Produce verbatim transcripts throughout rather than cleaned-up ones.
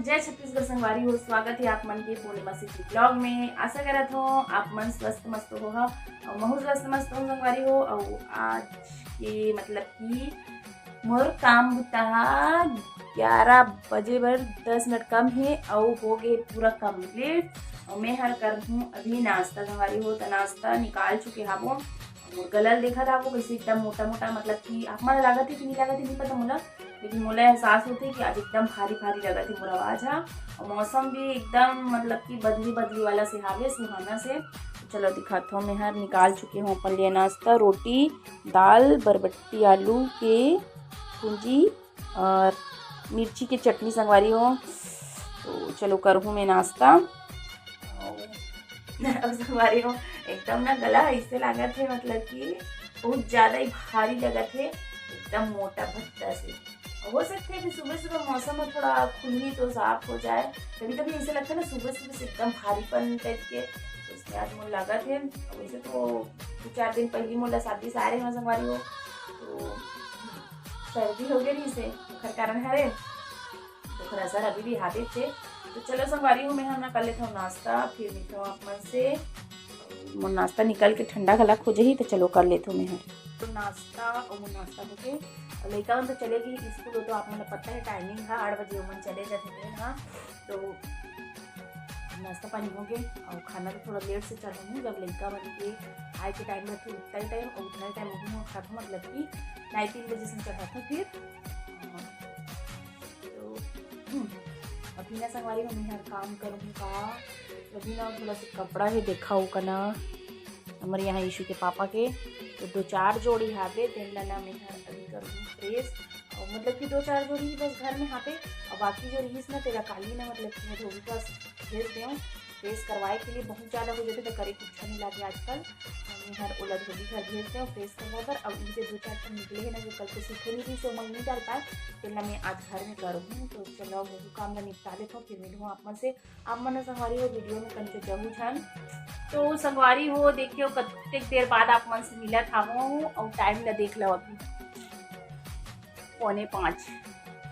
जय छत्तीसगढ़ संगवारी हो, स्वागत हे आप मन के पूर्णिमा सिटी ब्लॉग में। आशा करत हो आप मन स्वस्थ मस्त हो हा, अउ महू स्वस्थ मस्त हो संगवारी हो। अउ आज के मतलब कि मोर काम बुता हा ग्यारह बजे बर दस मिनट कम हे, अउ हो गे पूरा कंप्लीट। अउ मैं हर करहूँ अभी नाश्ता संगवारी हो, त नाश्ता निकाल चुके हाबो। मोर गला ल देखत हाबो, कइसे एकदम मोटा मोटा, मतलब कि आप मन ल लागत हे कि नहीं लागत हे, नहीं पता मोला, लेकिन मोला एहसास होथे कि आज एकदम भारी भारी लगत हे मोर आवाज हा। अउ मौसम भी एकदम, मतलब कि बदली बदली वाला से हावे, सुहाना से। चलो दिखात हूँ, मैं हर निकाल चुके हूँ अपन लिए नाश्ता, रोटी, दाल, बरबट्टी आलू के भुंजी और मिर्ची के चटनी संगवारी हो। तो चलो करहूँ मैं नाश्ता। अब संगवारी हो, एकदम ना गला ऐसे लागत हे, मतलब कि बहुत ज्यादा ही भारी लगत हे, एकदम मोटा भत्ता से। हो सकथे कि सुबह सुबह मौसम ह थोड़ा खुलही तो साफ हो जाए। कभी कभी ऐसे लगता है ना, सुबह सुबह से एकदम भारीपन टाइप के, तो इसलिए आज मोला लागत हे। वैसे तो दो चार दिन पहली मोला सर्दी से आ रहे हैं संगवारी हो, तो सर्दी हो गई रहिसे, ओखर कारण हरे, ओखर असर अभी भी हाबे हे। तो चलो संगवारी हो, मैं हर ना कर लेत हूँ नाश्ता, फिर मिलत हूँ आप मन से। मोर नाश्ता निकल के ठंडा घलक हो जाही, तो चलो कर लेत हूँ मैं हर। तो नाश्ता, ओ मोर नाश्ता हो गए। और लइका मन तो चले गई स्कूल, तो आप मन ला पता है टाइमिंग हा, आठ बजे ओमन चले जाथे ट्रेन हा। तो नाश्ता पानी हो गए और खाना तो थोड़ा लेट से चढ़ाऊँ, जब लइका मन के आए के टाइम रहथे उतना ही टाइम, और उतना ही टाइम ओमन खाथों, मतलब कि ढाई तीन बजे से चढ़ाथों फिर। तो हम्म, अभी ना संगवारी हो, मैं हर काम करूँ का, अभी ना थोड़ा सा कपड़ा है, देखा हो का ना, हमारे यहाँ ईशु के पापा के, तो दो चार जोड़ी हावे, तेन ला ना मैं हर अभी करूँ प्रेस। और मतलब कि दो चार जोड़ी ही बस घर में हावे, और बाकी जो रहीस ना, तेला काली ना, मतलब कि मैं धोबी पास भेज देऊँ प्रेस करवाए के लिए। बहुत ज़्यादा हो जाथे तो करे के इच्छा नहीं लागे आजकल। मैं हर ओला धोबी घर भेज देऊँ प्रेस करवा बर। अब इनके दो चार ठन निकले है ना, जो कल के सूखे नहीं रहीस, ओमन नहीं डाल पाए, तेला मैं आज घर में करूँ। तो चलो, वो काम ला निपटा लेथों, फिर मिलूँ आप मन से। आप मन संगवारी हो वीडियो में कंचो जहू झन। तो संगवारी हो, देखियो कतेक देर बाद आप मन से मिलत हावों, और टाइम ला देख लो अभी पौने पाँच।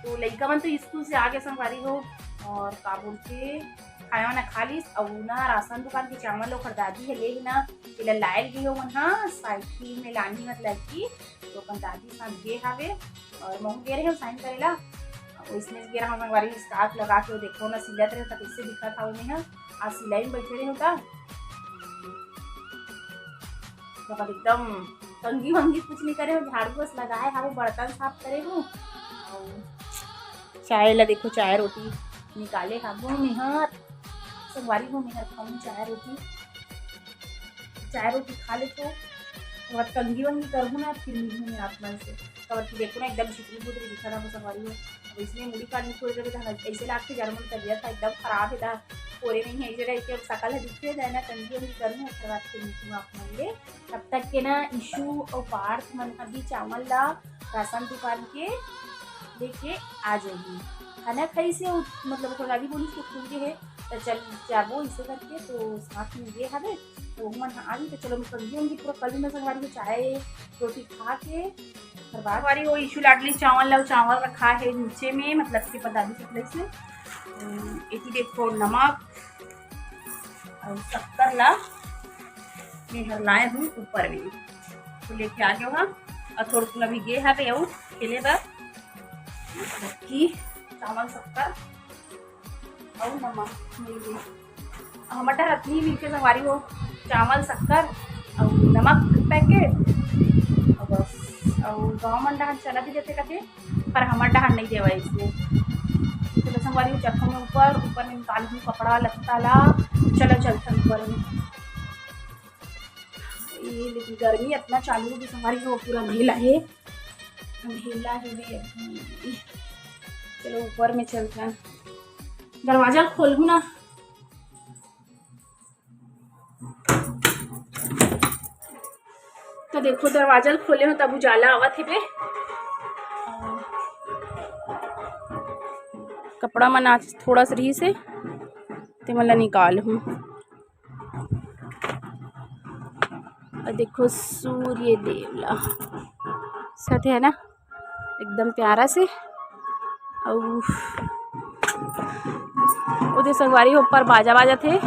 तो लइका मन तो स्कूल से आगे संगवारी हो, और का बोलथे, खाना वाना खा लीस, अउ ना राशन दुकान के चावल ओखर दादी ह ले हे ना, एला लायल गे हो मन हा, साइकिल में लानी, मतलब कि तो अपन दादी साथ गे हावे, और महू गे रहे साइन करे ला। अब इसने गे रहा संगवारी, स्कार्फ लगा के, देखो ना, सिलत रहे त कैसे दिखत हावे मैं हा। आज सिलाई में बैठे रहे होता, मतलब एकदम कंघी वंघी कुछ नहीं करे हो, झाड़ू बस लगाए हावे, बर्तन साफ करे हो। अउ चाय ला देखो, चाय रोटी निकाले हाबो मैं हर, संगवारी हो, मैं हर खाऊँ चाय रोटी। चाय रोटी खा लेथों, ओकर बाद कंघी वंघी करहूँ ना, फिर मिलहूँ मैं आप मन से। काबर कि देखो ना, एकदम झिकरी बुदरी दिखत हावों संगवारी हो। अब इसने मुड़ी कान में खोल रहे तो ऐसे लागथे जड़ मन तबियत हा एकदम खराब हे, ता कोरे नहीं है, ऐसे रह के अब सकल ह दिखते जाए ना, कंघी वंघी करहूँ, ओकर बाद फिर मिलहूँ आप मन ले। तब तक के ना ईशु और पार्थ मन अभी चावल ला राशन दुकान के लेके आ जाही। खाना खाई से उ-, मतलब थोड़ा भी बोली तो खुल गए है, तो चल जाबो इसे करके, तो साथ में ये हवे, तो मन आ गई। तो चलो मैं कंघी वंघी पूरा कर लूँ ना संगवारी हो, चाय रोटी खा के। ओकर बाद संगवारी हो, ईशु लाडली चावल ला, चावल रखा है नीचे में, मतलब कि पदाली से place में। अम, एती देखो नमक और शक्कर ला मैं हर लाए हूँ ऊपर में, तो लेके आ गयो हा। और थोड़ा थोड़ा भी गे हवे अउ खेले बर कि चावल शक्कर अउ नमक मिल गई। हमर डहर अतनी मिलके संगवारी हो, चावल, शक्कर अउ नमक पैकेट, अउ बस। अउ गाँव मन डहर चना भी देथे कथे, पर हमर डहर नहीं देवय इसने। चलो संगवारी हो, चलथन मैं ऊपर, ऊपर में निकालहूँ कपड़ा लत्ता ला। चलो चलथन ऊपर में। ये लेकिन गर्मी इतना चालू होगी संगवारी हो, पूरा अंधेला है, अंधेला है बे। चलो ऊपर में चलथन, दरवाजा खोलहूँ ना। तो देखो दरवाजा ल खोले हो तब उजाला आवत हे बे। कपड़ा मन आज थोड़ा सा रहीस हे, ते मन ला निकालहूँ। और देखो सूर्य देव ला, सत है ना, एकदम प्यारा से। अउ ओदे संगवारी हो, ऊपर बाजा बाजत हे,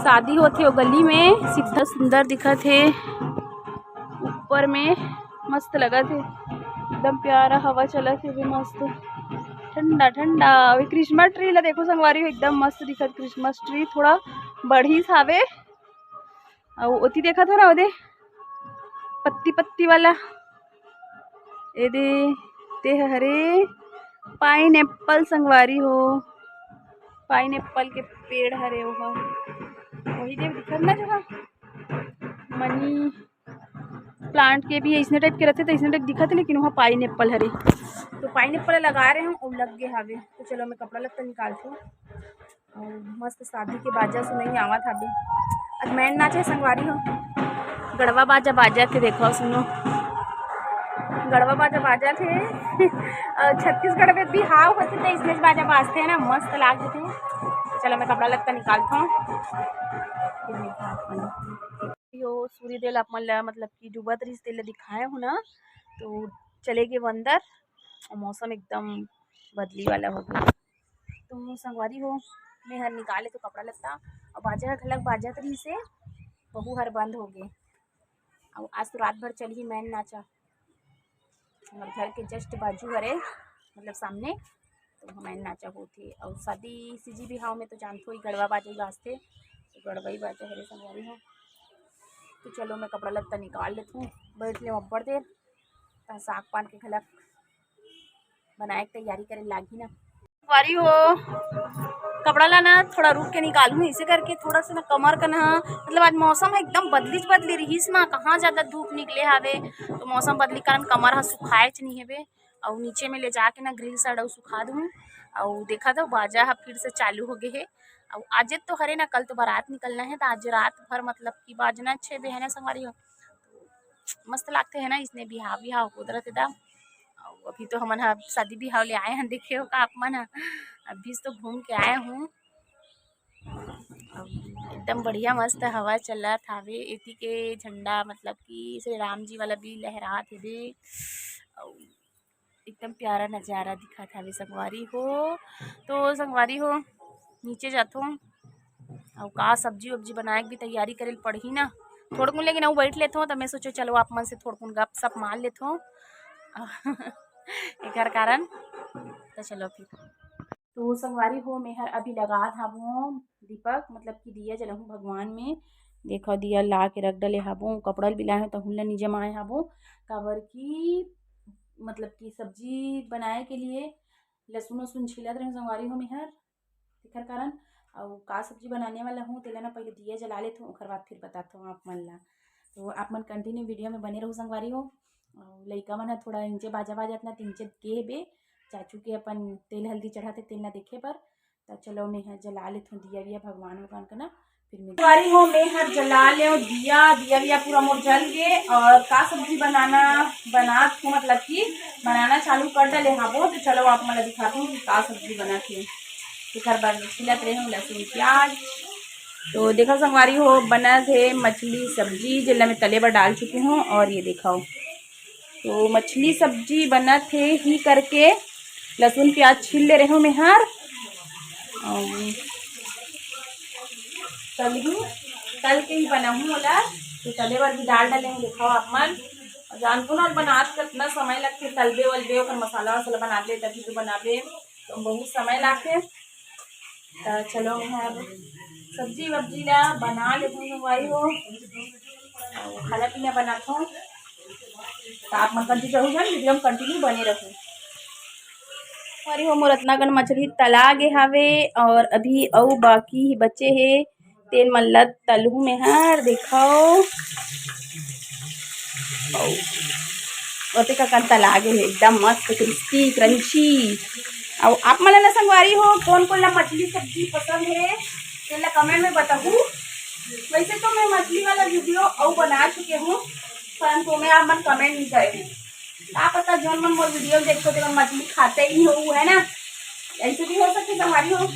शादी होथे ओ गली में। सीधा सुंदर दिखत हे, ऊपर में मस्त लगत हे, एकदम प्यारा हवा चलत हे भी मस्त, ठंडा ठंडा। अभी क्रिसमस ट्री ला देखो संगवारी हो, एकदम मस्त दिखत क्रिसमस ट्री, थोड़ा बढ़िस हावे। अउ ओती देखत हो ना, ओदे पत्ती पत्ती वाला, एदे ते ह हरे पाइनएप्पल संगवारी हो, पाइनएप्पल के पेड़ हरे ओहा, वही दे दिखत ना जो हा मनी प्लांट के भी अइसने टाइप के रथे, त अइसने टाइप दिखत हे, लेकिन वहाँ पाइनएप्पल हरे, तो पाइनएप्पल लगा रहे हूँ, अउ लग गे हावे। तो चलो, मैं कपड़ा लत्ता निकालथों। अउ मस्त शादी के बाजा सुनई आवत हावे। आज मैन नाच हे संगवारी हो, गड़वा बाजा बाजत हे, देखो सुनो, गड़वा बाजा बाजत हे। अउ छत्तीसगढ़ में बिहाव होथे त इसने बाजा बाजथे ना, मस्त लागथे। चलो, मैं कपड़ा लत्ता निकालथों। यो सूर्यदेव आप मन ला, मतलब कि डूबत रहिस, तेला दिखाए हूँ ना, तो चले गे वो अंदर, अउ मौसम एकदम बदली वाला हो गया। तो संगवारी हो, मैं हर निकाले तो कपड़ा लत्ता, अउ बाजा ह घलक बाजत रहिस हे, वहू हर बंद हो गे। अउ आज तो रात भर चलही मैन नाचा, हमर घर के just बाजू हरे, मतलब सामने, तो मैन नाचा होथे। अउ शादी सीजी बिहाव में तो जानथो ही, गड़वा बाजा ही बाजथे, तो गड़वा ही बाजा हरे संगवारी हो। तो चलो, मैं कपड़ा लत्ता निकाल लेथों, बैठ ले अब्बड़ देर, त साग पान के घलक बनाए के तैयारी करे लागही ना। संगवारी हो, कपड़ा ला ना थोड़ा रुक के निकालहूँ, इसे करके थोड़ा सा ना कमर कन ह, मतलब आज मौसम ह एकदम बदलीच बदली रहिस ना, कहाँ ज्यादा धूप निकले हावे, तो मौसम बदली कारण कमर ह सुखाएच नहीं हेबे। अउ नीचे में ले जाके ना ग्रिल साइड अउ सुखा दूँ। अउ देखा तो बाजा ह फिर से चालू हो गए हे। अउ आज तो हरे ना, कल तो बारात निकलना है, तो आज रात भर मतलब कि बाजना छे बे है ना संगवारी हो। मस्त लागथे है ना, इसने बिहाव बिहाव होत रथे दा। अउ अभी तो हमन ह शादी बिहाव ले आए हैं, देखे हो का आप मन ह, अभी तो घूम के आए हूँ। अउ एकदम बढ़िया मस्त हवा चलत हावे, एती के झंडा मतलब कि श्री राम जी वाला भी लहरात हेबे। अउ एकदम प्यारा नजारा दिखत हावे संगवारी हो। तो संगवारी हो, नीचे जाथों, अउ का सब्जी वब्जी बनाए के भी तैयारी करे ल पड़ही ना थोड़कुन, लेकिन अउ बैठ लेथों, त मैं सोचो चलो आप मन से थोड़कुन गपशप मार लेथों। एकर कारण तो चलो फिर। तो संगवारी हो, मैं हर अभी लगात हावों दीपक, मतलब कि दिया जलाहूँ भगवान में। देखो, दिया ला के रख डले हावों, कपड़ा ल बिलाए हो, तहुन ला नी जमाए हावों, काबर कि मतलब कि सब्जी बनाए के लिए लसुन उसुन छीलत रहे संगवारी हो मैं हर, तेखर कारण। अउ का सब्जी बनाने वाला हूँ, तेला ना पहले दिया जला लेथों, ओखर बाद फिर बताथों आप मन ला। तो आप मन continue video में बने रहू संगवारी हो। अउ लइका मन ह थोड़ा इंचे बाजा बाजत ना, तिंचे के हेबे, चाचू के अपन तेल हल्दी चढ़ाथे, तेल ना देखे बर। त चलो, मैं ह जला लेथों दिया विया भगवान भगवान का ना, फिर मिलथों। संगवारी हो, मैं हर जला ले दिया, दिया विया पूरा मोर जल गे। अउ का सब्जी बनाना, बनात हूँ, मतलब कि बनाना चालू कर डले हावों। तो चलो, आप मन ला दिखाथों कि का सब्जी बनत हे। एकर बर छीलत रहे हूँ लहसुन प्याज। तो देखो संगवारी हो, बनत हे मछली सब्जी, जेला मैं तले बर डाल चुकी हूँ। अउ ये देखो, तो मछली सब्जी बनत हे ही करके लहसुन प्याज छील ले रहे हूँ मैं हर। अउ तलहूँ, तल के ही बनाहूँ ओला। तो तले बर भी डाल डले हूँ, देखो आप मन। अउ जानथो ना, बनात कतना समय लगथे, तलबे वलबे, ओकर मसाला वसाला बनाबे, तभी तो बनाबे, तो बहुत समय लागथे। त चलो, मैं अब सब्जी वब्जी ला बना लेथों संगवारी हो, अउ खाना पीना बनाथों। त आप मन continue रहू जान, video में continue बने रहू। संगवारी हो, मोर अतना कन मछली तला गे हावे, अउ अभी अउ बाकी ही बचे हे, तेन मन ला तलहूँ मैं हर, देखो। अउ ओते का कंता लागे हे, एकदम मस्त crispy crunchy। अउ आप मन ला ना संगवारी हो, कोन कोन ला मछली सब्जी पसंद हे, तेन ला comment में बताहू। वैसे तो मैं मछली वाला video अउ बना चुके हूँ, परंतु मैं आप मन comment नहीं करे। का पता, जोन मन मोर video देखो, तेमन मछली खाते ही हो, है ना? ऐसे भी हो सकथे संगवारी हो,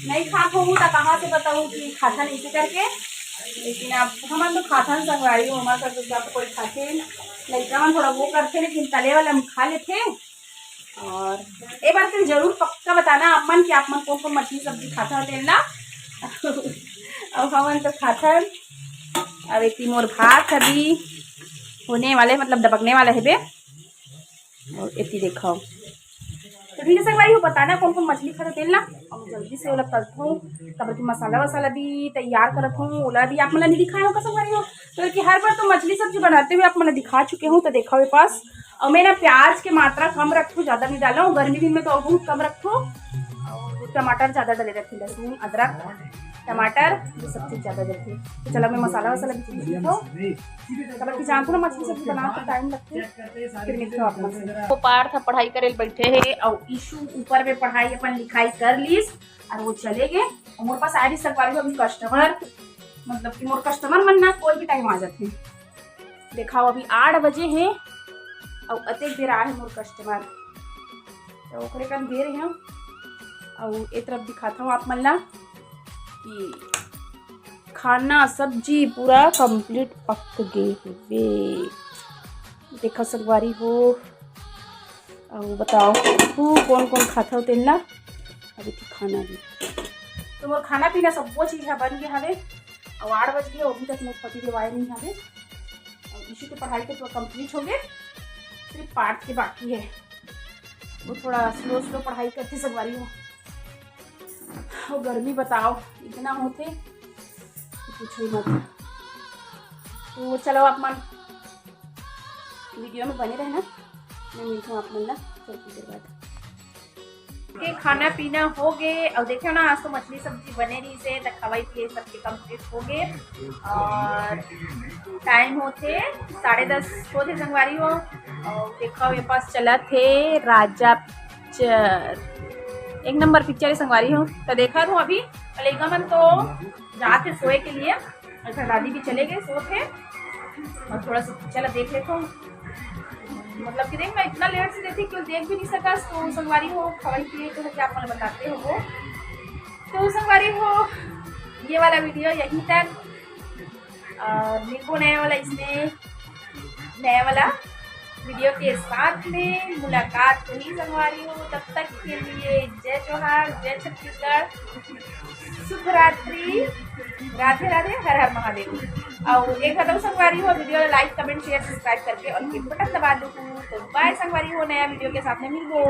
नहीं खात हो त कहाँ से बताऊँ कि खाथन ऐसे करके। लेकिन आप हमन तो खाथन संगवारी हो, हमारे साथ तो कोई खाथे नहीं। लइका मन थोड़ा वो करथे, लेकिन तले वाला हम खा लेथे। और ए बार तुम जरूर पक्का बताना आप मन कि आप मन कौन कौन मछली सब्जी खाता हो तेन ला। अब हमन तो खाथन। अब एती मोर भात अभी होने वाले, मतलब डबकने वाला हेबे। और एती देखो, तो ठीक है संगवारी हो, बताना कौन कौन मछली खाता तेन ला। अब जल्दी से ओला तलथों, काबर कि मसाला वसाला भी तैयार करत हूँ, ओला भी आप मन ला नहीं दिखाए हो का संगवारी हो, तो कि हर बार तो मछली सब्जी बनाते हुए आप मन ला दिखा चुके हूँ। तो देखो ये पास, और मैं ना प्याज के मात्रा कम रखथूँ, ज्यादा नहीं डालूँ, गर्मी दिन में तो और बहुत कम रखथूँ। और टमाटर ज्यादा डाले रखथूँ, लहसुन, अदरक, टमाटर, ये सब चीज ज्यादा डलथे। तो चलो मैं मसाला वसाला भी चीज दिखाओ, काबर कि जानथो ना मछली सब्जी बनाए तो टाइम लगथे। फिर मिलथों आप मन से। तो पार्थ ह पढ़ाई करे ल बैठे हे और ईशु ऊपर में पढ़ाई अपन लिखाई कर लीस और वो चले गए। और मोर पास आए रहिस संगवारी हो अभी कस्टमर, मतलब कि मोर कस्टमर मन ना कोई भी टाइम आ जाथे। देखाओ अभी आठ बजे हे और अतेक बेर आए हे मोर कस्टमर, तो ओकरे कन दे रहे हूँ। और ए तरफ दिखाता हूँ आप मन ला कि खाना सब्जी पूरा कंप्लीट पक गे हवे। देखा संगवारी हो, और बताओ तू कौन कौन खाता हो तेन ला। अभी तो खाना भी, तो मोर खाना पीना सब्बो चीज ह बन गया हवे। और आठ बज गए, अभी तक मोर पति देव आए नहीं हवे। और ईशु के पढ़ाई तो पूरा कंप्लीट हो गए, सिर्फ पार्थ के बाकी है। वो थोड़ा स्लो स्लो पढ़ाई करथे संगवारी हो। वो गर्मी बताओ इतना होथे कि पूछो ही मत। तो चलो आप मन वीडियो में बने रहना, मैं मिलती हूँ आप मन ला थोड़ी देर बाद। के खाना पीना हो गए और देखो ना, आज तो मछली सब्जी बने रहिस हे, तो खवाई पिए सबके कंप्लीट हो गए। और टाइम होथे साढ़े दस होथे संगवारी हो। और देखो ये पास चलत हे राजा पिक्चर, एक नंबर पिक्चर है संगवारी हो। तो देखा तू अभी लइका मन तो जाथे सोए के लिए, अच्छा दादी भी चले गए सोत हे। और थोड़ा सा पिक्चर ला देख लेता हूँ, मतलब कि देख मैं इतना लेट से देती कि देख भी नहीं सका। तो संगवारी हो खवाई पिए तो क्या अपन बताते हो वो। तो संगवारी हो ये वाला वीडियो यहीं तक। और मिलबो नया वाला इसमें नया वाला वीडियो के साथ में। मुलाकात होही संगवारी हो, तब तक के लिए जय जोहार, जय छत्तीसगढ़, शुभ रात्रि, राधे राधे, हर हर महादेव। और एक बार संगवारी हो वीडियो ला लाइक कमेंट शेयर सब्सक्राइब करके और के बटन दबा दो। तो बाय संगवारी हो, नया वीडियो के साथ में मिलबो।